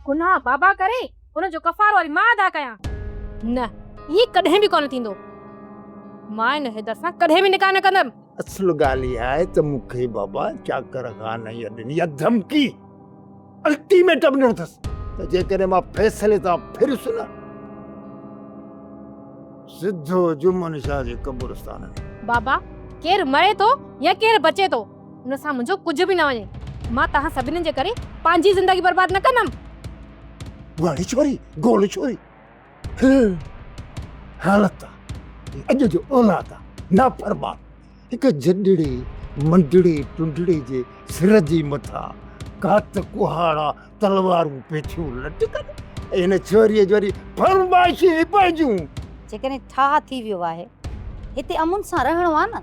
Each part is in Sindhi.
گناهه بابا ڪري ان جو ڪفارو وري مان ادا ڪيان. نه ائين ڪڏهن به ڪونه ٿيندو. مان ان حيدر سان ڪڏهن به نڪاح نه ڪندم. اصل ڳالهه اها آهي ته مون کي بابا چاڪر خان اها ڏني آهي ڌمڪي، الٽيميٽم ڏنو اٿس ته جيڪڏهن مان فيصلي تان ڦريس نه سڌو جمن شاهه جي قبرستان ۾. بابا ڪير مري ٿو يا ڪير بچي ٿو ان سان منهنجو ڪجهه به نه وڃي. مان توهان سڀني جي ڪري پنهنجي زندگي برباد نه ڪندم. واڙي ڇوري گول ڇوري حالت آ اڄ جو اولاد آ نافرمان هڪ جڏڙي منڊڙي ٽنڊڙي جي سر جي مٿان ڪات ڪهاڙا تلوارون پيٺيون لٽڪن ۽ هن ڇوريء جي وري فرمائشون ئي پنهنجون. جيڪڏهن ٺاهه ٿي ويو آهي هتي امن سان رهڻو آ نه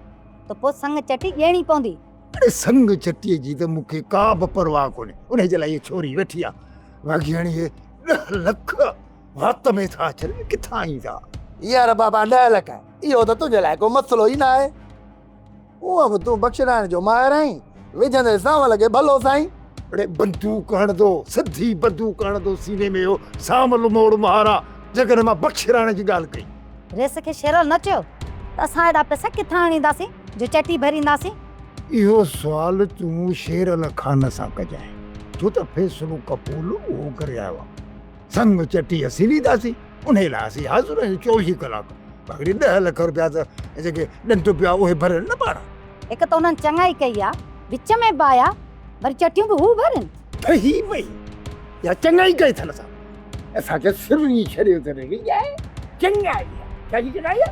ته پوء سڱ چٽي ڏيڻي پوندي. اڙي سڱ چٽيء جي ته مون کي ڪا به پرواهه ڪونهي، انهيء جي لاء هيء ڇوري ويٺي آ. واگهياڻي هي ڏهه لک وات ۾ ٿا اچن، ڪٿان ايندا؟ يار بابا ڏهه لک، اهو ته تنهنجي لاء ڪو مسئلو ئي ناهي. هونء به تون بخشرائڻ جو ماهر آهين، وجهندين سانول کي ڀلو سائين. اڙي بندوق هڻندو، سڌي بندوق هڻندو سيني ۾ اهو سانول موڙ مهارا، جيڪڏهن مان بخشرائڻ جي ڳالهه ڪئي. ريس کي شيرل نه چيو ته اسان ايڏا پئسا ڪٿان آڻينداسين جو چٽي ڀرينداسين؟ اهو سوال تون شيرل خان سان ڪجانء، ڇو ته فيصلو قبول اهو ڪري آيو آهي. سڱ چٽي اسين ڏينداسين، انهيء لاء اسين حاضر آهيون چوويهه ڪلاڪ. باقي ڏهه لک رپيا ته جيڪي ڏنڊ پيا اهي ڀرين نه پاڻ. هڪ ته انهن چڱائي ڪئي آ، وچ ۾ به آيا، وري چٽيون به هو ڀرين. ٺهي وئي يا چڱائي ڪئي اٿن اسان. اسان کي سر ئي ڇڏيو اٿن ريجائي چڱائي آ. ڇا جي چڱائي آ؟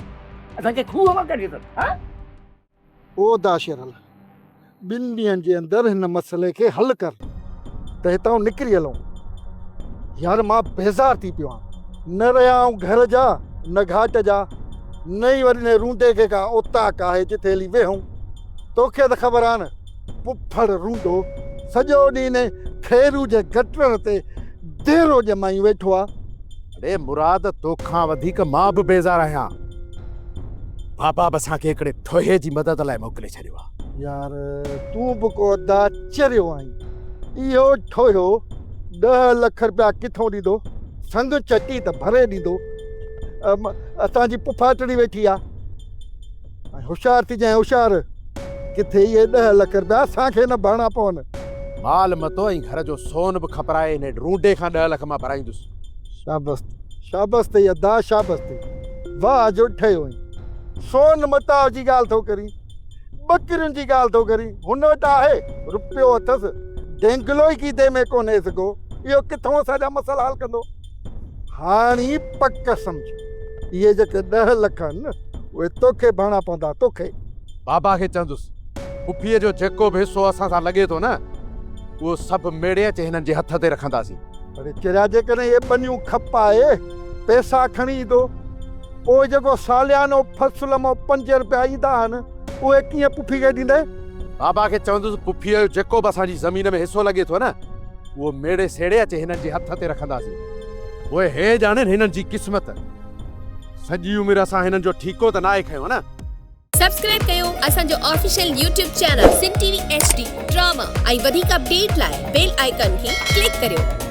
اسان کي کوهه مان ڪڍيو اٿن ها. او داشرل! ٻن ڏينهن جي اندر هن مسئلي کي حل ڪر ته هتان نڪري هلون. يار مان بيزار ٿي پيو آهيان. نه رهيا آهيون گهر جا نه گهاٽ جا، نه ئي وري انهي رونڊي کي ڪا اوطاق آهي جتي هلي ويهون. توکي ته خبر آهي نه پڦڙ رونڊو سڄو ڏينهن انهي خيرو جي گٽرن تي ديرو ڄمائي ويٺو آهي. اڙي مراد توکان وڌيڪ مان به بيزار آهيان. بابا به اسان کي هڪڙي ٺوهي جي مدد لاء موڪلي ڇڏيو آهي. يار تون به ڪو ادا چريو آهين. اهو ٺوهيو ڏهه لک رپيا ڪٿون ڏيندو؟ سنگ چٽي ته ڀري ڏيندو. اسان جي پڦاٽڙي ويٺي آهي. ۽ هوشيار ٿجانء هوشيار، ڪٿي اهي ڏهه لک رپيا اسان کي نه ڀرڻا پون. مال متو ۽ گهر جو سون به کپرائي انهي ڊونڊي کان ڏهه لک مان ڀرائيندس. شابس شابس ٿئي ادا شابس ٿئي، واهه جو ٺهيو آهين. سون متاع جي ڳالهه ٿو ڪرين، ٻڪرين جي ڳالهه ٿو ڪرين، هن وٽ آهي رپيو اٿس، ڊينگلو ئي کيتي ۾ ڪونهيس ڪو، اهو ڪٿئون اسان جا مسئلا حل ڪندو. هاڻي پڪ سمجهه، اهي جيڪي ڏهه لک آهن نه، اهي توکي ڀرڻا پوندا، توکي. بابا کي چوندس، پڦيء جو جيڪو به حصو اسان سان لڳي ٿو نه، اهو سڀ ميڙي اچي هنن جي هٿ تي رکنداسين. اڙي چريا، جيڪڏهن اهي ٻنيون کپائي پئسا کڻي ايندو، پوء جيڪو ساليانو فصل مان پنج رپيا ايندا آهن، اهي ڪيئن پڦي کي ڏيندين؟ بابا کي چوندس، پڦيء جو جيڪو به اسان جي زمين ۾ حصو لڳي ٿو نه، اهو ميڙي سيڙي اچي هنن جي هٿ تي رکنداسين. پوء هي ڄاڻين هنن جي قسمت. سڄي عمر اسان هنن جو ٺيڪو ته ناهي کنيو نه. سبسڪرائب ڪيو اسان جو official YouTube channel Sindh T V H D drama ۽ وڌيڪ اپڊيٽ لاء بيل آئيڪان کي ڪلڪ ڪريو.